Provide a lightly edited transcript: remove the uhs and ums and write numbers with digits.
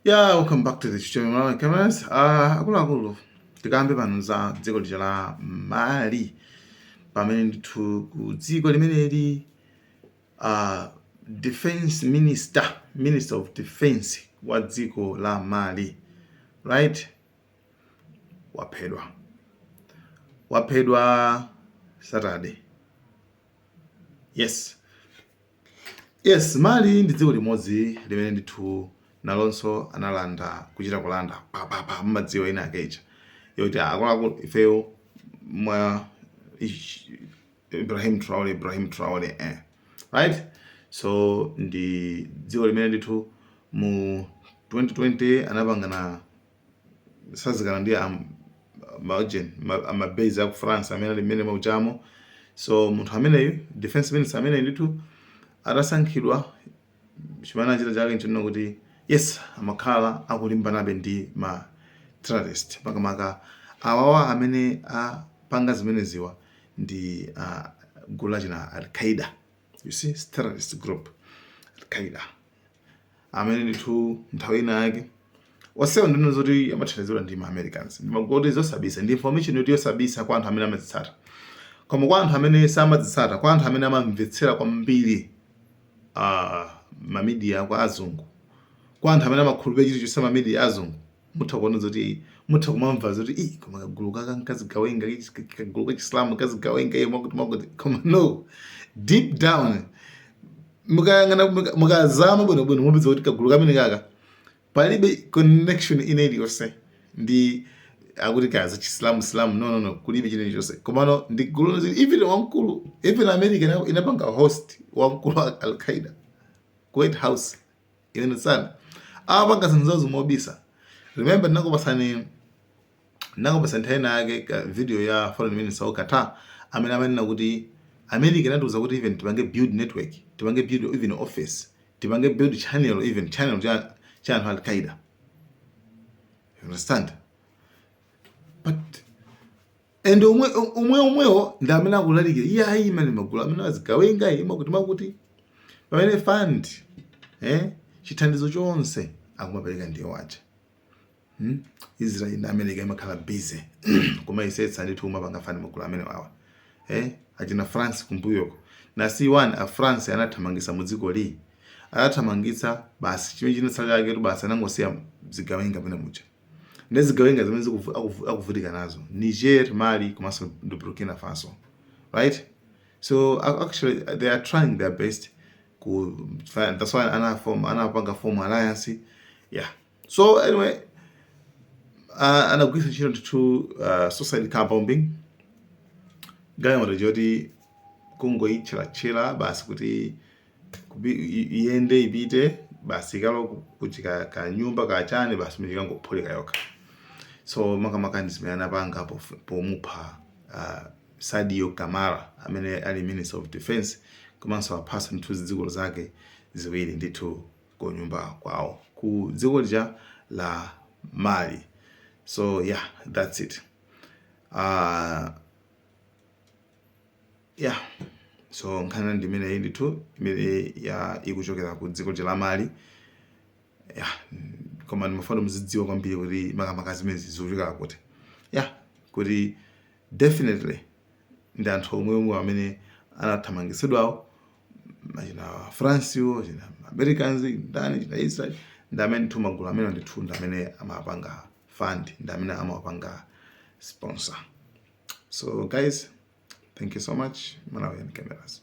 Yeah, welcome back to the channel Malawi Cameras. Akuluakulu, tikambe pano za dziko lija la Mali, pamene ndithu ku dziko limeneli defense minister, minister of defense wa dziko la Mali, right, waphedwa. Waphedwa Saturday. Yes, Mali ndi dziko limodzi limene ndithu nalonso analanda, kuchita kulanda papapa, mmadziwa ina akecha yoti akuluakulu ifeyo mwa Ibrahim Traore, Ibrahim Traore, eh. Right, so ndi dziko limene ndithu mu 2020 anapangana sazikana ndi magen amabase aku France amene ali mmene mauchamo. So munthu ameneyu, defense minister ameneyu ndithu atasankhidwa, chimene achita chake nchonena kuti, yes, amakhala akulimbanabe ndi ma terrorist, makamaka awawa amene apanga zimeneziwa ndi gulu lachina Al Qaeda, you see, terrorist group Al Qaeda, amene ndithu nthawi ina yake onsewo ndino zoti amathandizidwa ndi ma Americans. Ndimagoti zosabisa, ndi information yoti yosabisa kwa anthu amene amazitsata, koma kwa anthu amene samazitsata, kwa anthu amene amamvetsera kwambiri ma media kwa azungu, kwa anthu amene amakhulupirira chilichonse ma media azungu, mutha kuona zoti, mutha kumamva zoti i koma kagulu kaka nkazigawenga, kagulu ka Chisilamu kazigawenga, iye mwakuti mwakuti. Koma no, deep down mukayang'ana, mukazama bwinobwino, mupeza kuti kagulu kamene kaka palibe connection ina iliyonse ndi akuti kaza Chisilamu silamu. No, no, no, kulibe china chonse. Komano ndi gulu, even wamkulu, even America inapanga host wamkulu wa Al Qaeda ku White House. You understand? Apanga zinthu zawo zimobisa. Remember, ndinakupasani nthawi yake ka video ya foreign minister wa Qatar amene amanena kuti America inatiuza kuti even tipange build network, tipange build even office, tipange build channel, even channel cha anthu Al Qaeda. You understand? But and omwe omwe omwewo ndi amene akulalikira iye ayi mani magulu amene azigawenga iye makuti makuti, pamene fund, chithandizo chonse akumapereka ndiye waja, Israel ndi America imakhala busy kumayisetsa ndithu kumapanga fund magulu amene wawa, achina France kumbuyoko na C1 a France anathamangitsa mu dziko li, anathamangitsa basi. Chimene chinatsala chake tu basi anangosiya zigawenga pene muja, ndi zigawenga zimene akuvutika nazo Niger, Mali komanso ndi Burkina Faso, right? So actually they are trying their best ku, that's why ana form, anapanga form alliance. Yeah, so anyway, anagwiritsa ntchito ndithu suicide car bombing, galimoto choti kungoyitcheratchera basi kuti iyende ipite basi ikalo kuti ka nyumba kachani basi michikangophulika yokha. So makamaka ndi zimene anapanga pomupha Sadio Kamara amene ali minister of defense, komanso aphasa ndithu zidzukulu zake ziwiri ndithu ku nyumba kwawo ku dziko lija la Mali. So yeah, that's it. Yeah, so nkhani ndi imeneyi ndithu imene ya ikuchokera ku dziko lija la Mali. Yeah, koma ndimafuna muzidziwa kwambiri kuti makamaka zimenezi zikuchokera kuti, yeah, kuti definitely ndi anthu omwe omwe amene anathamangitsidwawo, achina France wo, achina Americans, ndani, china Israel, ndi amene ndithu magulu amene ndithu ndi amene amapanga fund, ndi amene amapanga sponsor. So guys, thank you so much. Malawian Cameras.